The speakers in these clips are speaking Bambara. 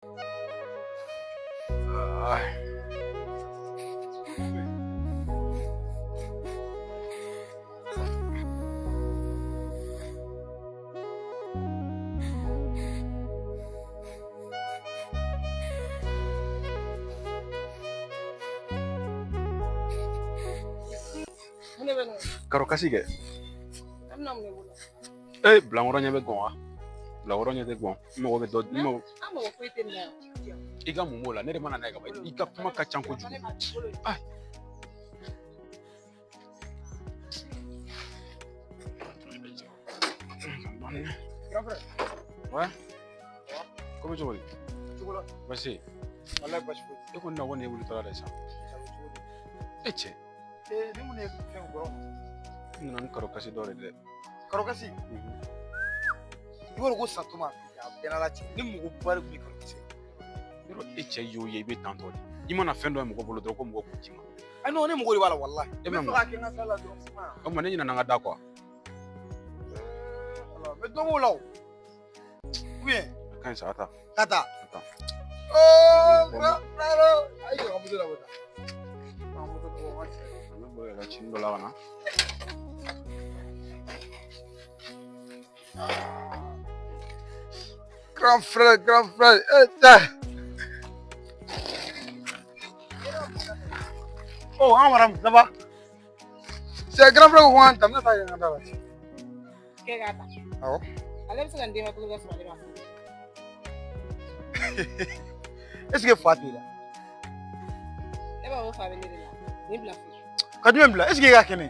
Karo kasi kɛ. Eh, bilankɔrɔ ɲɛ bɛ gɔn wa? Bilankɔrɔ ɲɛ tɛ gɔn. N mago bɛ dɔ. N mago. I ka mun b'o la? Ne de mana n'a ye ka ban. I ka kuma ka ca kojugu. Ah. Ouais. Ko bɛ cogo di? Baasi tɛ. Walayi baasi foyi tɛ. E ko ne ko nin ye wulitɔla de sa. E cɛ. Ee ni mun ye fɛn kɔrɔ? N nana ni karo kasi dɔ de dɛ. Karo kasi? I b'a dɔn ko satuma a bɛɛ n'Ala cɛ ni mɔgɔba de tun bɛ karo kasi. Yɔrɔ e cɛ y'o ye i bɛ tan tɔ de. I mana fɛn dɔ ye mɔgɔ bolo dɔrɔn ko mɔgɔ k'o d'i ma. Ayi non ne mɔgɔ de b'a la walayi. E bɛna mun? N bɛ fɛ k'a kɛ n ka da la dɔrɔn. O tuma ne ɲinɛna n ka da kɔ. Ala n bɛ dɔ b'o la o. Ou bien. A ka ɲi sa a ta. Ka taa. A ta. Oh, grand frère. Ayi ka moto la bɔ tan. Ka moto la bɔ waati. An bɛ bɔ yɛrɛ cinin dɔ la ka na. Grand frère, grand frère. Eh, tiens. Oh, an madame, ça va? C'est grand frère ko an ta, n bɛna taa kɛ n ka da la. K'e k'a ta. Awɔ. Ale bɛ se ka n denba tulo kɛ sɔrɔ ale ma furu. Est-ce que fa t'e la? Ne b'a fɔ fa bɛ ne de la. Nin bila fɔlɔ. Ka jumɛn bila? Est-ce que e ka kɛnɛ?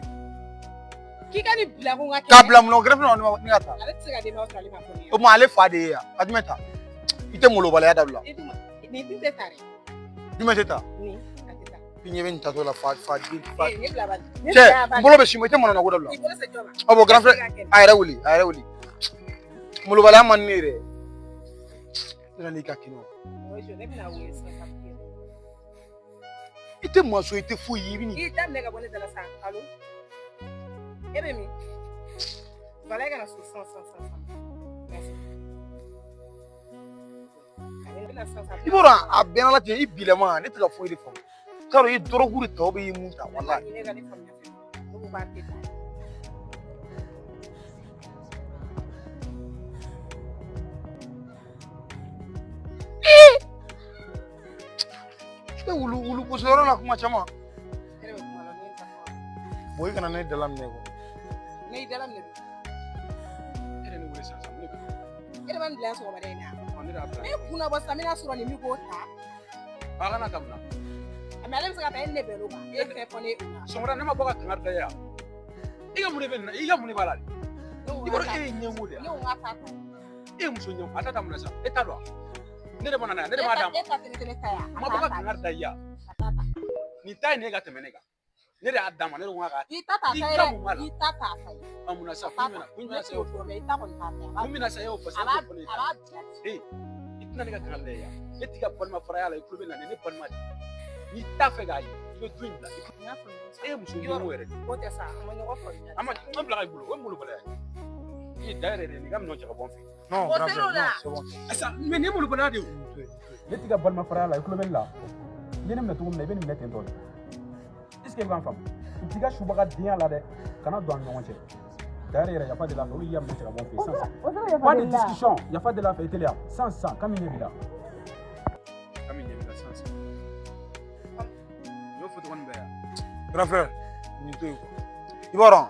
K'i ka nin bila ko n ka kɛnɛ. K'a bila mun na? O grand frère ne ka taa. Ale tɛ se ka denba sɔrɔ ale ma fɔ ne O tuma ale fa de ye yan. Ka jumɛn ta? I tɛ malobaliya dabila. I dun nin dun tɛ ta dɛ. Jumɛn tɛ ta? Nin a tɛ ta. I ɲɛ bɛ nin tatɔ la fa fa den fa. Ee nin bila bani. Cɛ n bolo bɛ s'i ma i tɛ manamana ko dabila. I bolo se jɔn ma? Ɔ bon grand frère a yɛrɛ wuli a yɛrɛ wuli. Malobaliya man di ne ye dɛ. Ne nana n'i ka kɛnɛ o. Ne bɛna wele sisan. I tɛ maso i tɛ foyi ye i bɛ nin. I da minɛ ka bɔ ne da la sa. Alo. E bɛ min? Wala e kana so sisan sisan sisan. Merci. I b'a dɔn a bɛɛ n'Ala cɛ i bilama ne tɛ ka foyi de faamu. T'a dɔn i ye dɔrɔgu de ta i ye mun ta walayi. Ne ka ne faamuya fɛnɛ. Ne ko k'a tɛ ta. E wulu wulu gosi yɔrɔ la kuma caman. E de bɛ kuma la ne ye n ta fɔ. Bon i kana ne dala minɛ kɔ. Ne y'i dala minɛ dun. E de ye ne wele sisan sisan mun de bɛ yen? E de b'a nin bila yan sɔgɔmada in na. Ne de y'a bila. Ne kunna bɔ sisan n bɛna sɔrɔ nin min k'o ta. A kana ta mun na? Mais ale bɛ se ka taa e ni ne bɛnn'o kan. E ye fɛn fɔ ne ye o la. Sɔgɔmada ne ma bɔ ka kangari da ye yan. I ka mun de bɛ nin na? I ka mun de b'a la de? I b'a dɔn e ye ɲɛngo de ye. Ne ko n k'a t'a ta. E ye muso ɲɛngo a t'a ta mun na sisan? E t'a dɔn wa? Ne de mana n'a ye ne de b'a d'a ma. E ta tɛ ne ta ye. A ma bɔ ka kangari da i ye yan. A t'a ta. Nin ta ye nin ye ka tɛmɛ ne kan. Ne de y'a d'a ma ne de ko n k'a. I ta t'a ta ye dɛ. I ta t'a ta ye. A mun na sisan? Kun jumɛn na? Kun jumɛn na sisan? Ne t'o dɔn mais i ta kɔni t'a ta ye. Kun min na sisan e y'o fɔ sisan A e t'o fɔ ne ye. b'a bila. Ee i tɛna ne ka kangari da i ye yan. Ne t'i ka balima faraya la i tulo bɛ na ne balima de. N'i t'a fɛ k'a ye i bɛ du in bila. N y'a faamuya. E ye muso ɲɛngo yɛrɛ de. O tɛ sa a ma ɲɔgɔn faamuya. A ma an bila ka i bolo o ye malobaliya ye. I ye da yɛrɛ de nin ka minɛn cɛ ka bɔ n fɛ. Non O grand ser'o frère non la. c'est bon. Asa mais nin ye malobaliya de ye o. Ne t'i ka balima faraya la i tulo bɛ ne la. I ye ne minɛ cogo min na i bɛ nin minɛ ten tɔ de. Est ce que i bɛ k'an faamu? U t'i ka subaga denya la dɛ. Kana don an ni ɲɔgɔn cɛ. D'ailleurs yɛrɛ yafa deli a fɛ olu y'i ka minɛn cɛ ka bɔ n fɛ yen sisan sisan. Pas de discussion yafa deli a fɛ i teliya sisan sisan k'an min ɲɛ b'i la. K'an min ɲɛ b'i la sisan sisan. N y'o fɔ tɔgɔ nin bɛɛ yan. Grand frère nin to yen quoi. I b'a dɔn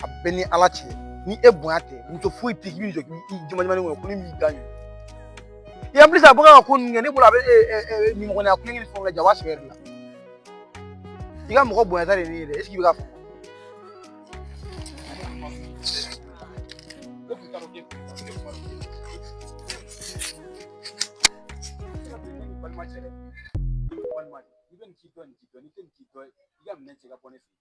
a bɛɛ ni Ala cɛ ni e bonya tɛ muso foyi tɛ k'i b'i jɔ k'i jama-jamani kɔnɔ ko ne m'i da ɲɛ. Et en plus a bɔ ka ko ninnu kɛ ne bolo a bɛ nimɔgɔninya kulonkɛ ni fɛnw lajɛ a b'a sɛbɛ yɛrɛ la. I ka mɔgɔ bonya ta de ye ne ye dɛ est ce que i bɛ k'a faamu? Ne kun t'a dɔn k'e kun bɛ taa ne kun b'a dɔn k'e ne ni balima cɛ dɛ. Ne ni balima de. N'i bɛ nin k'i dɔn nin k'i dɔn n'i tɛ nin k'i dɔn i ka minɛn cɛ ka bɔ ne fɛ yen.